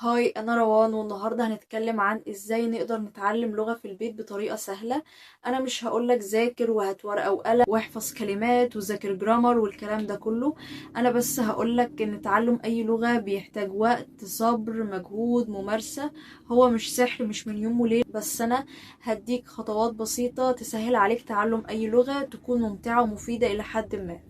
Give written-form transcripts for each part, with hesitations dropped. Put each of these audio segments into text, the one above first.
Hi، أنا روان، والنهاردة هنتكلم عن إزاي نقدر نتعلم لغة في البيت بطريقة سهلة. أنا مش هقولك ذاكر وهات ورقة وقلم واحفظ كلمات وذاكر grammar والكلام ده كله. أنا بس هقولك إن تعلم أي لغة بيحتاج وقت، صبر، مجهود، ممارسة. هو مش سحر، مش من يوم وليلة، بس أنا هديك خطوات بسيطة تسهل عليك تعلم أي لغة، تكون ممتعة ومفيدة إلى حد ما.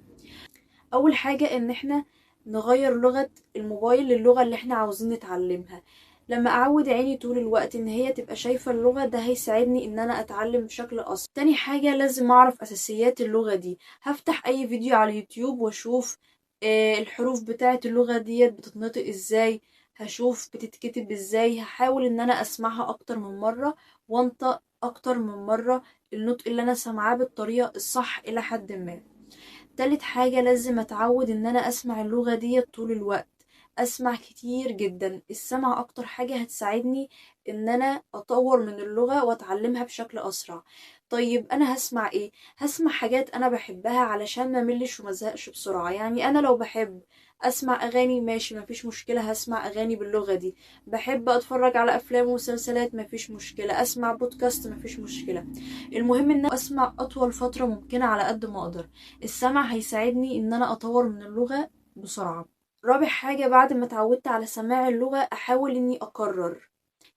أول حاجة إن احنا نغير لغة الموبايل للغة اللي احنا عاوزين نتعلمها. لما اعود عيني طول الوقت ان هي تبقى شايفة اللغة، ده هيساعدني ان انا اتعلم بشكل اسرع. تاني حاجة لازم اعرف اساسيات اللغة دي. هفتح اي فيديو على اليوتيوب واشوف الحروف بتاعة اللغة ديت بتتنطق ازاي، هشوف بتتكتب ازاي، هحاول ان انا اسمعها اكتر من مرة وانطق اكتر من مرة النطق اللي انا سامعاه بالطريقة الصح الى حد ما. تالت حاجة لازم اتعود ان انا اسمع اللغة دي طول الوقت، اسمع كتير جدا. السمع اكتر حاجة هتساعدني ان انا اطور من اللغة واتعلمها بشكل اسرع. طيب انا هسمع ايه؟ هسمع حاجات انا بحبها علشان ما ملش وما ازهقش بسرعة. يعني انا لو بحب اسمع اغاني ماشي، مفيش مشكلة، هسمع اغاني باللغة دي. بحب اتفرج على افلام ومسلسلات، مفيش مشكلة، اسمع بودكاست، مفيش مشكلة. المهم ان اسمع اطول فترة ممكنة على قد ما اقدر. السمع هيساعدني ان انا اطور من اللغة بسرعة. رابع حاجة بعد ما اتعودت على سماع اللغة احاول اني اكرر.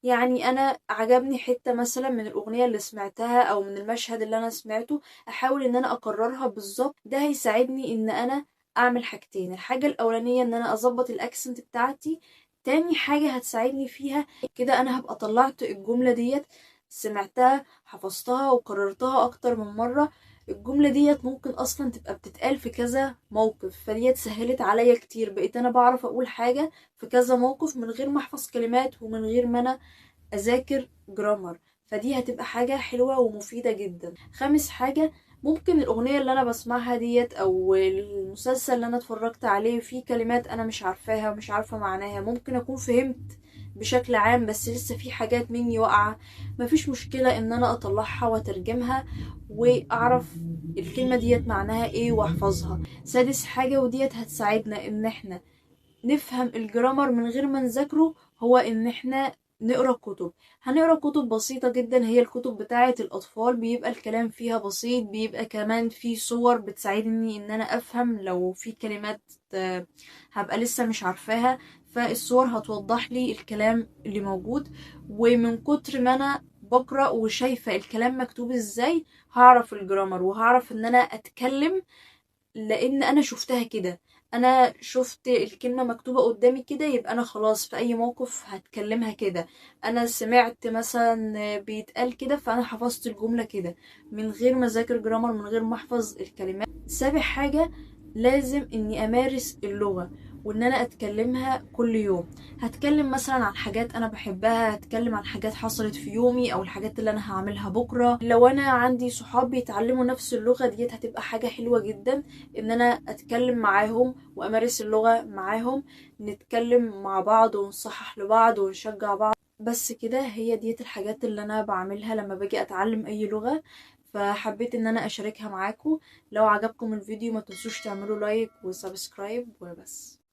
يعني انا عجبني حتة مثلا من الاغنية اللي سمعتها او من المشهد اللي انا سمعته، احاول ان انا اكررها بالظبط. ده هيساعدني ان انا اعمل حاجتين. الحاجة الاولانية ان انا اظبط ال accent بتاعتي. تاني حاجة هتساعدني فيها كده انا هبقى طلعت الجملة ديت، سمعتها، حفظتها وكررتها اكتر من مرة. الجملة ديت ممكن اصلا تبقى بتتقال في كذا موقف، فديت سهلت عليا كتير. بقيت انا بعرف اقول حاجة في كذا موقف من غير ما احفظ كلمات ومن غير ما انا اذاكر جرامر، فدي هتبقى حاجة حلوة ومفيدة جدا. خامس حاجة، ممكن الأغنية اللي أنا بسمعها ديت أو المسلسل اللي أنا اتفرجت عليه فيه كلمات أنا مش عارفاها ومش عارفة معناها، ممكن أكون فهمت بشكل عام بس لسه في حاجات مني واقعة. مفيش مشكلة إن أنا أطلعها وأترجمها وأعرف الكلمة ديت معناها إيه وأحفظها. سادس حاجة، وديت هتساعدنا إن إحنا نفهم الجرامر من غير ما نذاكره، هو إن إحنا نقرأ كتب. هنقرأ كتب بسيطة جدا، هي الكتب بتاعة الأطفال، بيبقى الكلام فيها بسيط، بيبقى كمان في صور بتساعدني إن أنا أفهم لو في كلمات هبقى لسه مش عارفاها، فالصور هتوضح لي الكلام اللي موجود. ومن كتر ما أنا بقرأ وشايفة الكلام مكتوب إزاي هعرف الجرامر وهعرف إن أنا أتكلم، لأن أنا شفتها كده، انا شفت الكلمة مكتوبة قدامي كده، يبقى انا خلاص في اي موقف هتكلمها كده. انا سمعت مثلا بيتقال كده فانا حفظت الجملة كده من غير ما اذاكر جرامر، من غير ما احفظ الكلمات. سابع حاجة، لازم اني امارس اللغة وان انا اتكلمها كل يوم. هتكلم مثلا عن حاجات انا بحبها، هتكلم عن حاجات حصلت في يومي او الحاجات اللي انا هعملها بكرة. لو انا عندي صحاب بيتعلموا نفس اللغة ديت هتبقى حاجة حلوة جدا ان انا اتكلم معاهم وامارس اللغة معاهم، نتكلم مع بعض ونصحح لبعض ونشجع بعض. بس كده، هي ديت الحاجات اللي انا بعملها لما باجي اتعلم اي لغة، فحبيت ان انا اشاركها معاكم. لو عجبكم الفيديو ما تنسوش تعملوا like و subscribe وبس.